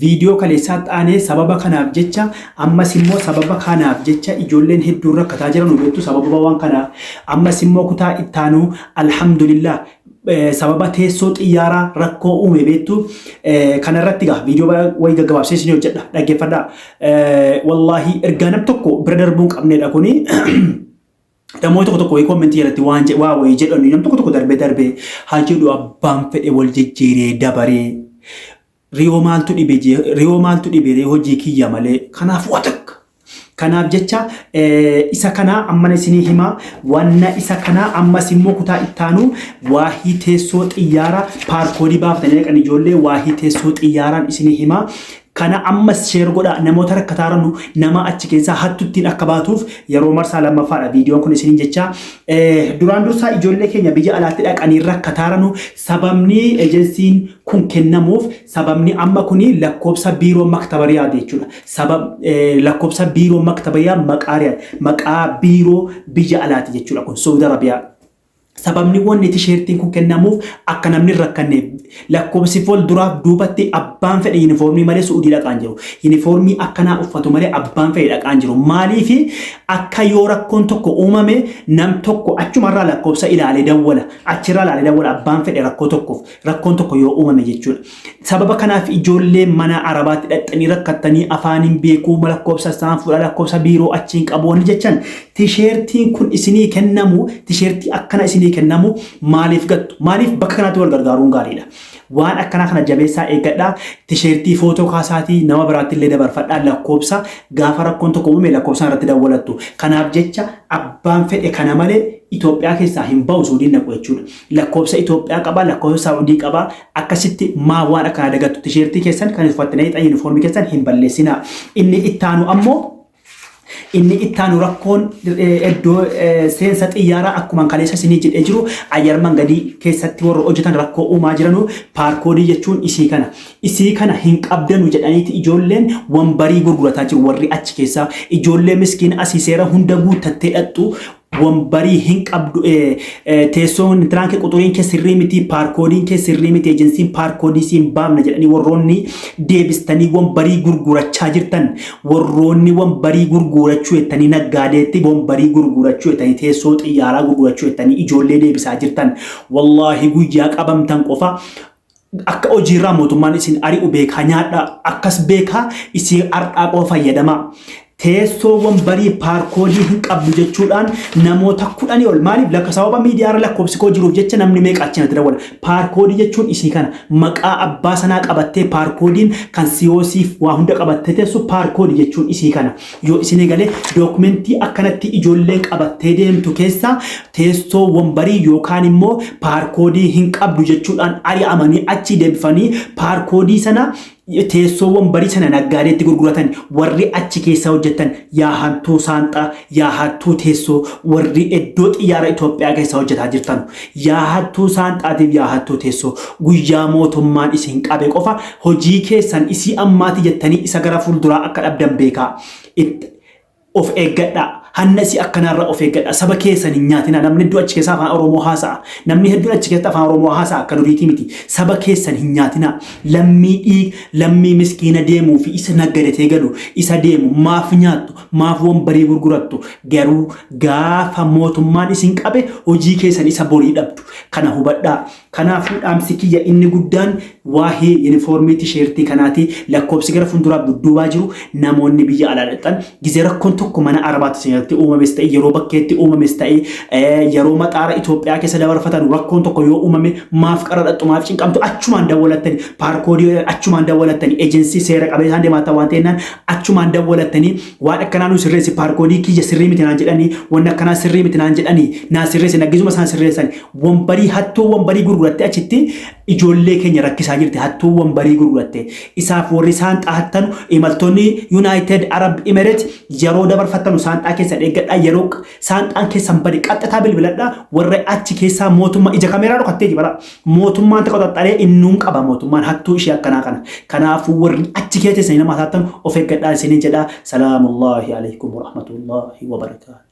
Viidiyoo kaleessaatti aanee sababa kanaaf jecha ammas immoo sababa kanaaf jecha ijoolleen hedduun rakkataa jiran beektu sababa waan kanaa ammas immoo kutaa ittaanuu alhamdulillah sababa teessoo xiyyaaraa rakkoo uume beektu kanarratti gaa viidiyoo wayii gaggabaabsee isin hojjedha dhaggeeffadhaa. Wallaahi ergaa nam tokko bira darbuu hin qabnedha kuni. Namoonni tokko tokko wayii koomentii jalatti waan waa wayii jedhanii nam tokko tokko darbee darbee haa jedhu abbaan fedhe wal jijjiiree dabaree riyoo maaltu dhibe riyoo maaltu dhibe ree hojii kiyya malee kanaaf waa takka. Kanaaf jecha isa kana amman isinii himaa wanna isa kana ammas immoo kutaa ittaanu waahii teessoo xiyyaara paarkoodii baafatanii dhaqan ijoollee waahii teessoo xiyyaaraan isinii himaa. Kana ammas share godhaa namoota rakkataaranu nama achi keessaa hattuttiin akka baatuuf yeroo marsaa lammaffaadha viidiyoon kun isiniin jechaa. Duraan dursaa ijoollee keenya biyya alaatti dhaqanii rakkataaranu sababni ejensiin kun kennamuuf sababni amma kuni lakkoobsa biiroo maktaba Riyaad jechuudha. Sabab lakkoobsa biiroo maktaba Riyaad maqaa Riyaad maqaa biiroo biyya alaati jechuudha kun Saudi Arabiyaa. Sababni wanni tisheertiin kun kennamuuf akka namni hin rakkanneef lakkoofsi fuul duraaf duubatti abbaan fedhe yunifoormii malee su'udii dhaqaan jiru. Yunifoormii akkanaa uffatu malee abbaan fedhe dhaqaan jiru. Maaliif akka yoo rakkoon tokko uumame nam tokko achumarraa lakkoofsa ilaalee dawwala. Achirraa ilaalee dawwala abbaan fedhe rakkoo tokkoof rakkoon tokko yoo uumame jechuudha. Sababa kanaaf ijoollee mana Arabaatti dhaqxanii rakkattanii afaan hin beekuu lakkoofsa isaan fuudha lakkoofsa biiroo achiin qabu wanni jechan tisheertiin kun isinii kennamu tisheertii akkana isinii kennamu maaliif gattu maaliif bakka kanaatti wal gargaaruun gaariidha. Waan akkanaa kana jabeessaa eeggadhaa tisheertii footoo kaasaatii nama biraatti illee dabarfadhaa lakkoofsa gaafa rakkoon tokko uumame lakkoofsaan irratti dawwalattu. Kanaaf jecha abbaan fedhe kana malee Itoophiyaa keessaa hin bahu Suudiin dhaqu jechuudha. Lakkoofsa Itoophiyaa qaba, lakkoofsa Saa'udii qaba. Akkasitti maa waan akkanaa dagattu tisheertii keessan kan uffattanii dhaqxan yuunifoormii keessan hin balleessinaa. Inni ittaanu ammoo inni ittaanu rakkoon iddoo seensa xiyyaaraa akkuma kaleessa isinii jedhee jiru ayyarman gadii keessatti warra hojjetan rakkoo uumaa jiranu paarkoodii jechuun isii kana. Isii kana hin qabdanu jedhaniiti ijoolleen wambarii gurgurataa jiru warri achi keessaa ijoollee miskiina asii seera hunda guuttattee dhaqxu wambarii hin qabdu teessoon tiraanki quxuriin kee sirrii miti paarkoodiin kee sirrii miti ejensiin paarkoodii siin baafna jedhanii warroonni deebistanii wambarii gurgurachaa jirtan warroonni wambarii gurgurachuu jettanii naggaadeetti wambarii gurgurachuu jettanii teessoo xiyyaaraa gurgurachuu jettanii ijoollee deebisaa jirtan wallaahi guyyaa qabamtan qofa akka hojiirraa mootummaan isin ari'u beekaa nyaadhaa akkas beekaa isin har'aa qofa fayyadamaa. Teessoo wambarii paarkoodii hin qabdu jechuudhaan namoota kudhanii ol maaliif lakka sababa miidiyaarra lakkoofsi koo jiruuf jecha namni meeqa achi natti dawwala. Paarkoodii jechuun isii kana maqaa abbaa sanaa qabattee paarkoodiin kan siyoosiif waa hunda qabattee teessu paarkoodii jechuun isii kana. Yoo isinii galee dookumentii akkanatti ijoolleen qabattee deemtu keessaa teessoo wambarii yookaan immoo paarkoodii hin qabdu jechuudhaan ari'amanii achii deebifanii paarkoodii sana teessoo wambarii sana naggaadeetti gurguratan warri achi keessa hojjetan yaa hattuu saanxaa yaa hattuu teessoo warri iddoo xiyyaara Itoophiyaa keessa hojjetaa jirtan yaa hattuu saanxaatiif yaa hattuu teessoo guyyaa mootummaan isin qabe qofa hojii keessan isii ammaati jettanii isa gara fuulduraa akka dhabdan beekaa. Of eeggadhaa. Hanna isii akkanaarra of eeggadhaa. Saba keessan hin nyaatinaa. Namni hedduu achi keessaa afaan Oromoo haasa'a. Namni hedduun achi keessatti afaan Oromoo haasa'a akka duriitii miti. Saba keessan hin nyaatinaa. Lammii dhiig, lammii miskiina deemuu fi isa naggadatee galu, isa deemu maaf nyaattu, maaf wambarii gurgurattu. Garuu gaafa mootummaan isin qabe hojii keessan isa borii dhabdu. Kana hubadhaa. Kanaafuu dhaamsi kiyya inni guddaan waahee yunifoormii tisheertii kanaati. Lakkoobsi gara fuulduraaf dudduubaa jiru namoonni biyya alaa dhaqxan gizee rakkoon tokko mana Arabaatti isinirratti uumames ta'e yeroo bakkeetti uumames ta'e yeroo maxaara Itoophiyaa keessa dabarfatan rakkoon tokko yoo uumame maaf qara dhaqxu maaf cinqamtu achumaan dawwalattani paarkoodii achumaan dawwalattani ejensii seera qabeessaan deemaattan waan ta'ennaan achumaan dawwalattanii waan akkanaa nu sirreessi paarkoodii kiyya sirrii miti naan jedhanii wanni akkanaa sirrii miti naan jedhanii naa sirreessi naggisuma isaan sirreessan Wambarii hattuu wambarii gurguratte achitti ijoollee keenya rakkisaa jirti hattuu wambarii gurguratte isaaf warri saanxaa hattanu imaltoonni United Arab Emirates yeroo dabarfattanu saanxaa keessan eeggadhaa yeroo saanxaan keessan bade qaxxataa bilbiladhaa warra achi keessaa mootummaa ija kameeraa dhokattee jibara mootummaan taqoxaxxaree innuun qaba mootummaan hattuu ishee akkanaa kana kanaafuu warri achi keessa nama hattanu of eeggadhaa isiniin jedhaa salaamullahi alaikum warahmatullahi wabarakaatu.